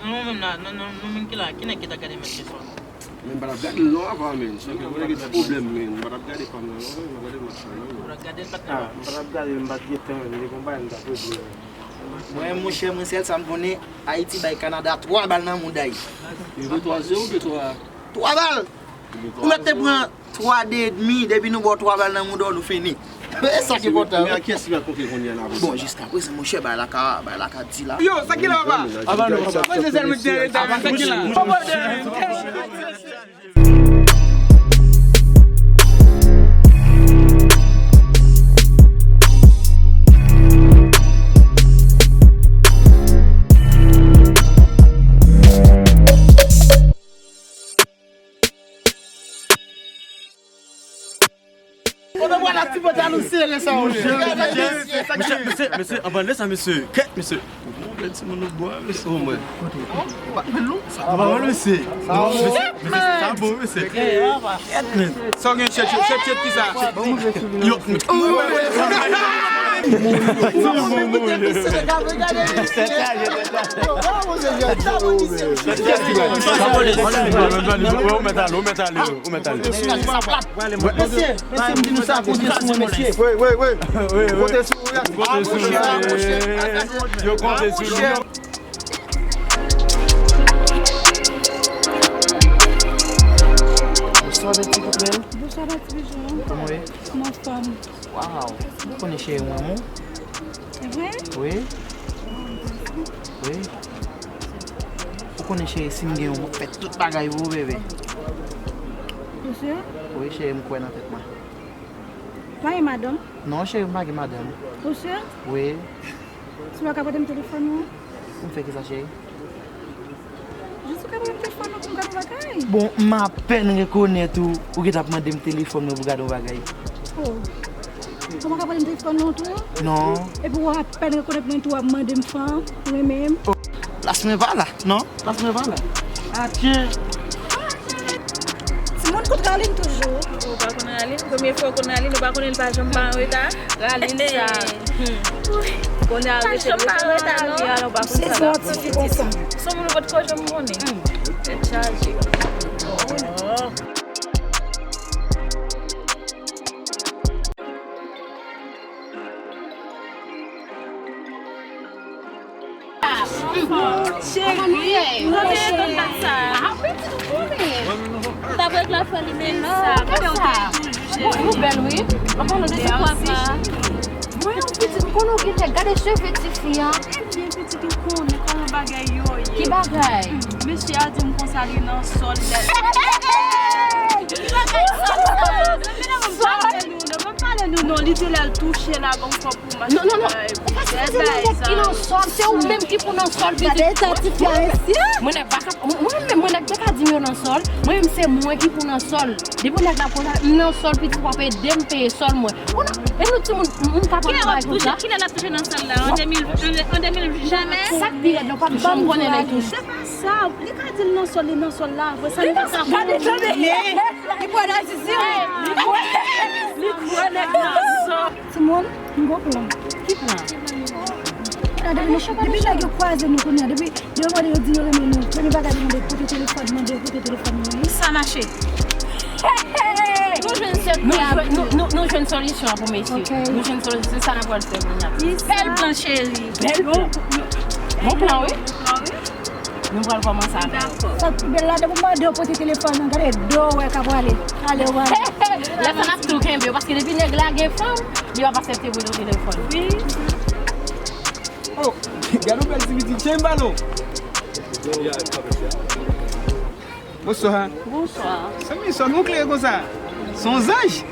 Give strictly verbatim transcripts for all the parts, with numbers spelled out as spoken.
Nou menm la, nou, nou, nou menm ki la, ki nèg ki t ap gade match yè swa? Men m pa t ap gade l non avan, men. Sa fè mwen gen ti pwoblèm, men m pa t ap gade fanm nan non, men m ap gade match la non. Ou t ap gade l pa t nan. Ah, m pa t ap gade l, m pa t gen tan, men li gon bagay m t ap regle. Mwen, monchè, mwen sèl sa m konnen, Ayiti bay Kanada twa bal nan mouda y. Li gen twa zewo oubyen twa? Twa bal! Ou mèt te pran twa de edmi, depi nou ba w twa bal nan mouda w, nou fini. E sa ki enpòtan wi. Men a kiyès li pral konte kounye a la? Bon, jiska prezan, monchè, bagay la ka, bagay la ka di la. Yo, sa ki la, papa? Aba nou, papa. Mwen se sèl mwen ki te rete avè sa ki la. Papa, de. Mesye, mesye, mesye, anvan de sa, mesye. Kèt, mesye. Ou pran timoun nan bwa, mesye. O mwen. Sa pa mal, mesye. Non, mesye, mesye, sa bon, mesye. Kèt, men. Sa w gen, chèt, chèt, chèt, ki sa? Yo. Ou mèt ale, ou mèt ale, ou mèt ale. Mesye, mesye, m di nou sa, konte sou mwen, mesye. Wi, wi, wi. Konte sou ou, wi. Konte sou ou, wi. Yo konte sou nou. Bonswa, Bèti, kòman w ye? Bonswa, Bèti, Bijoux. Kòman w ye? M anfòm. Waw, ou konnen cheri mwen, wi. Se vre? Wi. Wi. Ou konnen cheri, si m gen yon, m ap fè tout bagay pou ou, bebe. Ou si? Wi, cheri, m kwè nan tèt mwen. Pa gen madanm? Non, cheri, m pa gen madanm. Ou si? Wi. Si w pa ka prete m telefòn ou? Pou m fè kisa, cheri? Jis ou ka prete m telefòn ou pou m gade yon bagay? Bon, m apèn rekonèt ou, ou gentan ap mande m telefòn mwen pou gade yon bagay. Oh. Ou pa ka prete m telefòn ou tou? Non. Epi ou apèn rekonèt mwen tou, w ap mande m fan, renmen m. Oh. Plas mwen pa la, non. Plas mwen pa la. Atye. Timoun, kote Raline toujou? Ou pa konn Raline? Premye fwa w konn Raline, ou pa konnen l pa janm pa an reta? Raline sa. Hmm. Kounye a rete devan nan lari a, nou pa konn sa l ap fè. Se yon ti fi konsa. Se yon moun ou potko janm konnen. Hmm. Tèt chaje. Oh. Cheri, mwen te konn bat sa. Ah, pitit, ou konnen. Ou t ap regle afè li menm sa. Gade yon te toujou, cheri. Ou bèl, wi. An palan de sa, mwen yon pitit, ou konnen ou gen tèt. Gade cheve ti fi a. Ebyen, pitit, ou konnen kòman bagay yo ye. Ki bagay? Mesye a di m konsa li nan sòl. Hey! Ki bagay sòl sa? Pale nou, non, pa pale nou, non, li te lè l touche la, bon, fò pou mache. Non, non, non. Ou pa sipoze nan nèg ki nan sòl, se ou menm ki pou nan sòl, pitit. Gade eta ti fi a, mesye. Mwen nèg pa ka, mwen, mwen menm, mwen nèg te ka di m yo nan sòl, mwen menm se mwen ki pou nan sòl. Depi nèg la konsa, m nan sòl, pitit, w ap ede m peye sòl mwen. Ou nan, e nou timoun, moun ka pran bagay konsa. Kilè l ap touche nan sòl la? An de mil, an de mil, jamè. Sa k pi rèd la, w p ap janm konnen lè l touche. Se pa sa, li ka di l nan sòl, li nan sòl la, apre sa, li pa ka konnen. Li pran desizyon. Li kwè nèg nan sòl. Timoun, m gon plan. Ki plan? Depi nèg yo kwaze nou kounye a, depi yo mande, yo di yo renmen nou, premye bagay yo mande pote telefòn, mande yo pote telefòn nou. Sa mache. Nou jwenn sèt, nou, nou, nou jwenn solisyon an pou mesye. Ok. Nou jwenn solisyon, se sa n ap pral fè kounye a. Bèl plan, cheri. Bèl plan. Bon plan, wi. Nou pral kòmanse avè l. Sa k pi bèl la, depi w mande yo pote telefòn nan, gade do w wè k ap prale. Ale, w ale. Lè sa n ap tou kenbe yo, paske depi nèg la gen fanm, li p ap aksepte pote w telefòn. Wi. Oh, gade yon bèl ti pitit, chen balo. Bonswa. Bonswa. Zanmi, sòl ou klere konsa? Se yon zanj?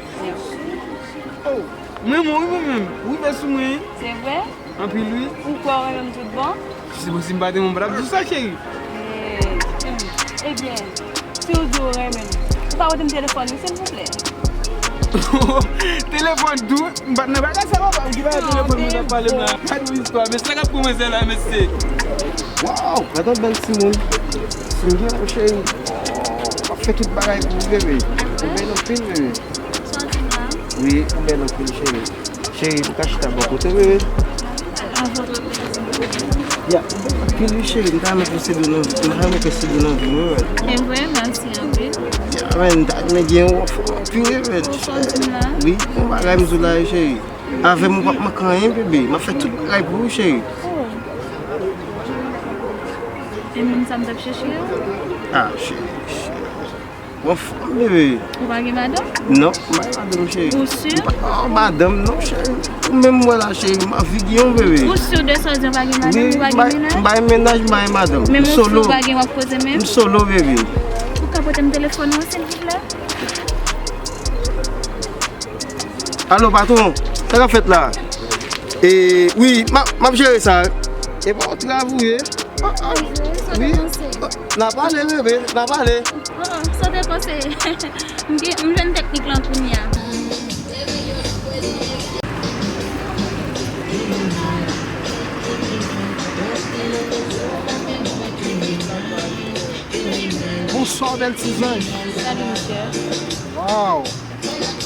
Oh, mwen, mwen, wi, mwen menm. Ou rive sou mwen. Se vre? Anpil, wi. Ou kwè ou renmen m tout bon? Si se posib, m pa te, m pa t ap di w sa, cheri. Eh, hmm. Ebyen, si w di w renmen m, ou ka pote m telefòn li, silvouplè? Telefòn tou? M pa t nan bagay sa, papa. M ki pa gen telefòn mwen t ap pale m la. Gad yon istwa, men sa k ap kòmanse la, mesye. Waw, gad yon bèl timoun. Si m gen yon cheri, oh, m ap fè tout bagay pou ou, bebe. Ou bèl anpil, bebe. Sa w di m la? Wi, ou bèl anpil, cheri. Cheri, ou ka chita bò kote, bebe. Ya, anpil wi cheri, m ta renmen fè Sedo nan vi, m ta renmen fè Sedo nan vi mwen, man. E vre, mèsi anpil. Ya, man, m ta renmen gen yon fòm anpil wi, man. Ou fòm tou la? Wi, yon bagay m di w la wi cheri. Avè m ou p ap manke anyen, bebe. M ap fè tout bagay pou ou, cheri. Oh. E moun sa m t ap chèche yo? Ah, cheri, cheri. Ou anfòm, bebe. Ou pa gen madanm? Non, m pa gen madanm, cheri. Ou si? M pa, oh, madanm, non, cheri. Ou menm wè la, cheri, m anvi gen yon, bebe. Ou si de sa w di, ou pa gen madanm, ou pa gen mennaj? M pa gen mennaj, m pa gen madanm. M solo. Menm ou si w pa gen, w ap koze menm? M solo, bebe. Ou ka pote m telefòn ou, silvouplè? Alo, patwon, sa k ap fèt la? E, wi, m ap, m ap jere sa. E pa yon travay ou ye? Ah, ah. Wi. N a pale, bebe, n a pale. Oh, oh, sa te panse. M gen, m jwenn teknik lan kounye a. Bonswa, bèl ti zanj. Salut, monsieur. Wow.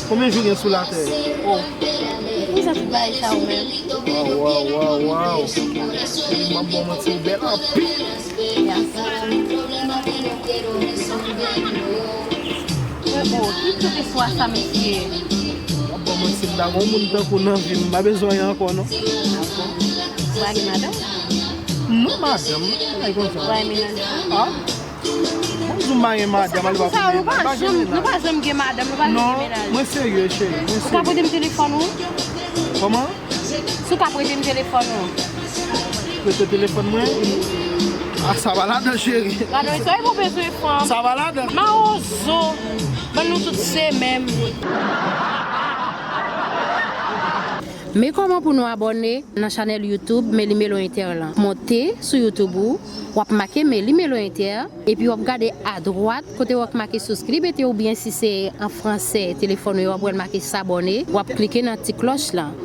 Konbyen jou gen sou latè? Oh. Ou konn sa tout bagay sa ou menm? Waw, waw, waw, waw. M ap ba w manti, ou bèl anpil. Merci. Oh, ki tout istwa sa, mesye? M ap ba w manti, m ta gon moun tankou nan vi m, m pa bezwen anyen ankò, non. Ou pa gen madanm? Non, madanm, non, bagay konsa. Ou pa gen mennaj? Ah? Bon, m pa gen madanm, al pa pou mennaj. Nou pa janm, nou pa janm gen madanm, nou pa janm gen mennaj. Non, mwen serye, cheri, mwen serye. Ou ka pote m telefòn ou? Kòman? Si w ka prete m telefòn ou. Prete telefòn mwen? Ah, sa pa ladan, cheri. Ladan, sa e pou bezwen fanm. Sa pa ladan. Mawozo, ban nou tout se menm. Men kòman pou nou abòne nan chanèl YouTube Meli Melo Inter lan. Monte sou YouTube ou, w ap make Meli Melo Inter, epi w ap gade adwat kote w ap make souskrib ete oubyen si se an fransè telefòn ou ye, w ap wè l make sabòne, w ap klike nan ti klòch lan.